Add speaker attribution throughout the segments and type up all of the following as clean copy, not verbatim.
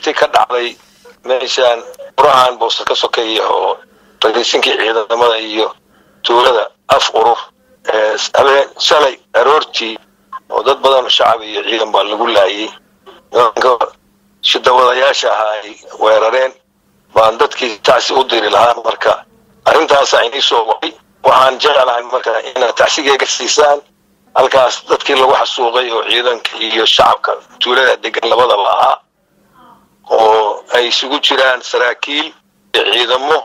Speaker 1: Arrintii ka dhacday meeshaan burahan Boosa ka sokeeya oo fariisinkii ciidamada iyo tuulada Af Urur habeen shalay aroortii oo dad badan shacab iyo ciidan baa lagu laayay, nimanka shidawadayaasha ahaa ay weerareen, baan dadkii tacsi u diri lahaa. Marka arrintaasa inii soo wacay. Waxaan jeclahay marka inaad tacsigeega siisaan halkaas dadkii lagu xasuuqay oo ciidanka iyo shacabka tuulada degan labadaba ahaa, oo ay isugu jiraan saraakiil iyo ciidamo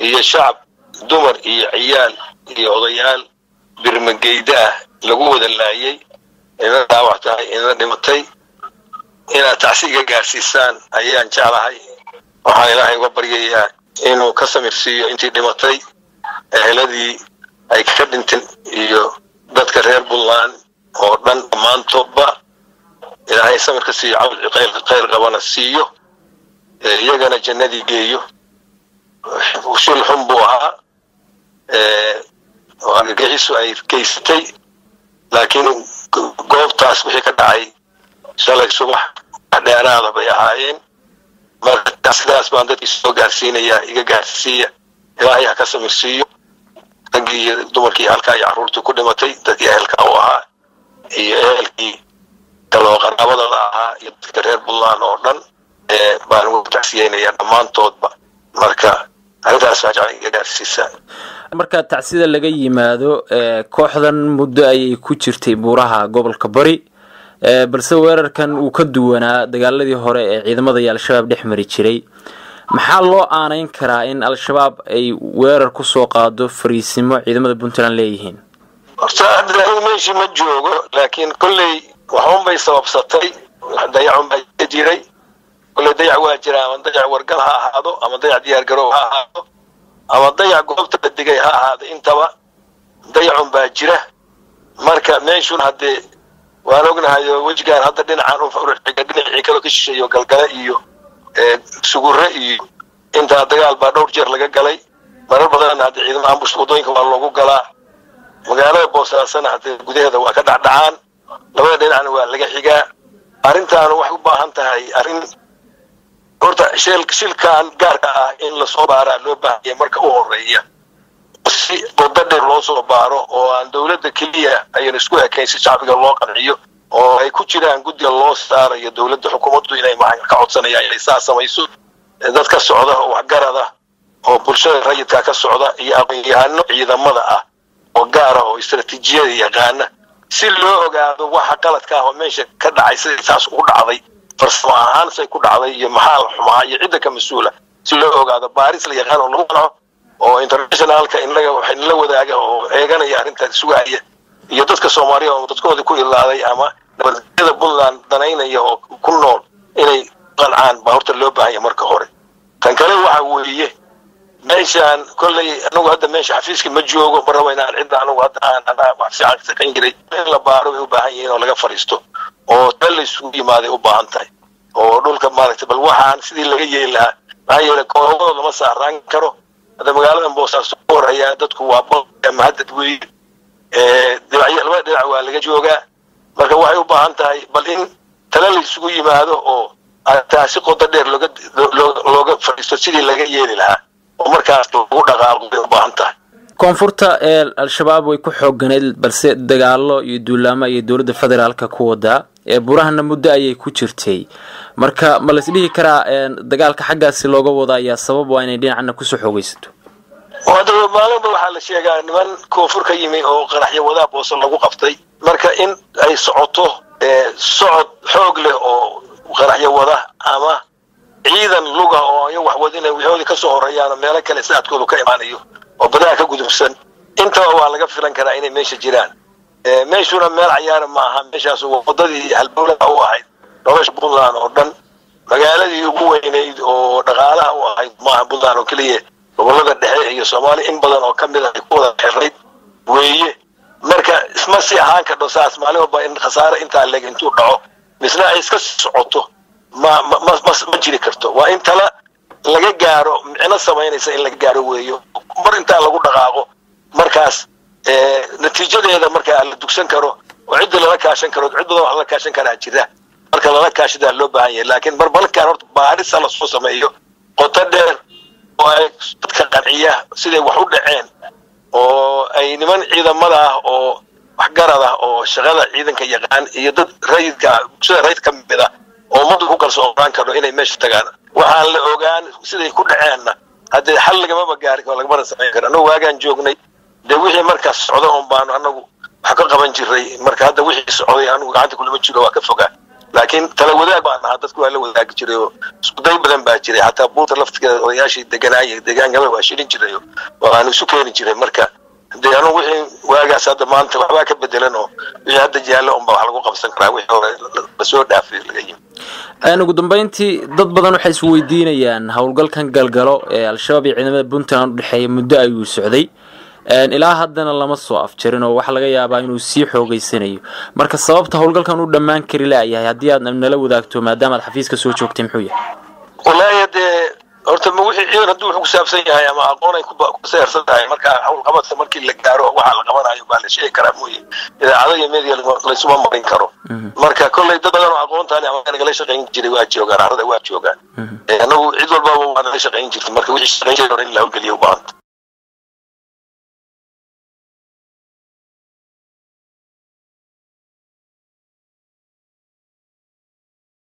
Speaker 1: iyo shacab, dumar iyo ciyaal iyo odayaal birmageyda ah lagu wada laayay, ina dhaawac tahay, ina dhimatay. Inaad tacsiga gaarsiisaan ayaan jeclahay. Waxaan Ilaahay uga baryayaa inuu ka samirsiiyo intii dhimatay, eheladii ay ka dhinteen iyo dadka reer Puntland oo dhan dhammaantoodba. Ilaahay samir ka siiyo, cawl khayr qabana siiyo, iyagana jannadii geeyo. Shil xun buu ahaa oo argagixisu ay geysatay, laakiin goobtaas wixii ka dhacay shalay subax dheeraada bay ahaayeen. Marka sidaas baan dadkii soo gaarsiinayaa, iga gaarsiiya. Ilaahay ha ka samirsiiyo raggii iyo dumarkii halkaa iyo carruurtii ku dhimatay, dadkii ehelka u ahaa iyo ehelkii kaloo qaraabadooda ahaa iyo dadka reer Puntland oo dhan baan ugu tacsiyeynayaa dhammaantoodba. Marka arrintaas baa jecel iga gaarsiisaan.
Speaker 2: Marka tacsida laga yimaado, kooxdan muddo ayay ku jirtay buuraha gobolka Bari, balse weerarkan uu ka duwanaa dagaaladii hore ee ciidamada iyo Al-Shabaab dhex mari jiray. Maxaa loo aaneyn karaa in Al-Shabaab ay weerar kusoo qaado fariisimo ciidamada Puntland leeyihiin?
Speaker 1: Horta hadda meeshii ma joogo, laakiin kolley waxun bay sababsatay, dayacun baa ka jiray. Kolley dayac waa jira, ama dayac wargal ha ahaado, ama dayac diyaargarow ha ahaado, ama dayac goobta la degay ha ahaado, intaba dayacun baa jira. Marka meeshun haddee waan ognahay oo wejigaan hadda dhinacan uxiga dhinacii kaloo ka shisheeyo Galgale iyo Sugure iyo intaa dagaal baa dhowr jeer laga galay. Marar badanna haddii ciidamada ambush waddooyinka waa loogu galaa. Magaalada Boosaasana haddee gudaheeda waa ka dhacdhacaan, labada dhinacna waa laga xigaa. Arrintaanu waxay u baahan tahay arrin horta shilkan gaarka ah in lasoo baaraa loo baahanya marka u horeeya, si waddo dheer loo soo baaro oo aan dawladda keliya ayaan isku ekayn, si shacbiga loo qanciyo oo ay ku jiraan guddiga loo saarayo dawladda, xukuumaddu inay ka codsanayaan inay saa samayso, dad ka socda oo waxgarada oo bulshada rayidka ka socda iyo aqoon-yahano ciidamada ah oo gaara oo istaraatiijiyada yaqaana, si loo ogaado waxa qaladka ah oo meesha ka dhacay, siday saas ugu dhacday, farsamo ahaan say ku dhacday, iyo maxaa la xumaa iyo cidda ka mas-uula, si loo ogaado baaris la yaqaan oo lagu qanco oo internationalka innaga waxay nala wadaaga oo eeganaya arrintaas sugaaya iyo dadka Soomaaliya oo dadkoodii ku ilaaday ama nabadgelyada Puntland danaynaya oo ku nool inay qancaan baa horta loo baahan yahay marka hore. Tan kale waxa weeye, meeshaan kolley anagu hadda meesha xafiiska ma joogo, ma rabo inaan cidda anagu hadda aan anaa wax fiican ka shaqayn jiray. In la baaro bay u baahan yihiin oo laga fadhiisto oo tale la isugu yimaaday u baahan tahay oo dhulka maaragtay bal waxaan sidii laga yeeli lahaa, maxaa yeelay koobadooda lama saaraan karo. Hadda magaaladan Boosaaso ku horeeyaa dadku waa mahadad weeye, dhinacyo labada dhinac waa laga joogaa. Marka waxay u baahan tahay bal in tale la isugu yimaado oo taasi qodo dheer looga fadhiisto sidii laga yeeli lahaa oo markaas lagu dhaqaaqo bay u baahan tahay.
Speaker 2: Koonfurta ee Al-Shabaab way ku xooganeyd, balse dagaalo iyo duulaamo ayay dowladda federaalka ku wadaa, burahana muddo ayay ku jirtay. Marka ma la isdhihi karaa dagaalka xaggaasi looga wada ayaa sabab waa inay dhinacna kusoo xoogeysato?
Speaker 1: Hadda maalinba waxaa la sheegaa niman koonfur ka yimi oo qaraxyo wadaa Booso lagu qabtay. Marka in ay socoto socod xoog leh oo qaraxyo wada ama ciidan luga oo ay wax wadina waxoodii kasoo horeeyaan meelo kale saadkoodu ka imaanayo oo badaha ka gudubsan, intaba waa laga filan karaa inay meesha jiraan. Meeshuna meel cayaara maaha. Meeshaas wadadii halbowlaha u ahayd nolosha Puntland oo dhan, magaaladii ugu weynayd oo dhaqaalaha u ahayd, maaha Puntland oo keliya, gobolada dhexe iyo Soomaaliya in badan oo kamid ah ay ku wada xirayd weeye. Marka isma sii ahaan kadho saas maalin walba in khasaare intaa leeg intuu dhaco misna ay iska socoto, ma jiri karto. Waa in tala laga gaaro micno samaynaysa in laga gaaro weeyo mar intaa lagu dhaqaaqo, markaas natiijadeeda markaa la dugsan karo oo cidda lala kaashan karo, cid badan wax lala kaashan karaa jira. Marka lala kaashadaa loo baahan yahay, laakiin barbalkan horta baarisa lasoo sameeyo qoto dheer oo ay dadka qanciya siday wax u dhaceen, oo ay niman ciidamada ah oo waxgarad ah oo shaqada ciidanka yaqaan iyo dad rayidka, bulshada rayid ka mid ah oo ummaddu ku kalsoonaan karno inay meesha tagaan. Waxaan la ogaan siday ku dhaceenna haddee xal lagamaba gaari karo, lagamana samayn karo. Annagu waagaan joognay dee wixii markaas socda un baanu annagu wax ka qaban jiray. Marka hadda wixii socday anigu gacanta kulama jiro, waa ka fogaa, laakiin tala wadaag baan ahaa, dadku waa la wadaagi jiray oo iskuday badan baa jiray. Xataa buurta laftigeeda odayaashii deganaaya deegaankaba waa shirin jiray oo waanu isu keeni jiray. Marka dee anugu wixii waagaas hadda maanta waxbaa ka bedelan oo wixii hadda jaallo unbaa wax lagu qabsan karaa, wixii hore lasoo dhaafay laga yimi.
Speaker 2: Ugu dambeyntii, dad badan waxay isweydiinayaan howlgalkan Galgalo ee Al-Shabaab iyo ciidamada Puntland udhexeeya muddo ayuu socday, ilaa haddana lama soo afjarin oo waxaa laga yaabaa inuu sii xoogeysanayo. Marka sababta howlgalkan u dhammaan kari laayahay haddii aad nala wadaagto, maadaama aad xafiiska soo joogtay, muxuu yahay?
Speaker 1: Wallaahi dee horta ma wixii ciidan hadduu wuxuu ku saabsan yahay ama aqoon ay ku seersan tahay, marka howlqabadka markii la gaaro waxaa la qabanayo baa la sheegi karaa mooye, idaacado iyo media laysuma marin karo. Marka kolley dad badan oo aqoontaani ama nagala shaqayn jiray waa joogaan, arada waa joogaan. Annagu cid walbaba waa nala shaqayn jirtay, marka wixii shaqayn jiray hore in la howlgeliyo u baahanta.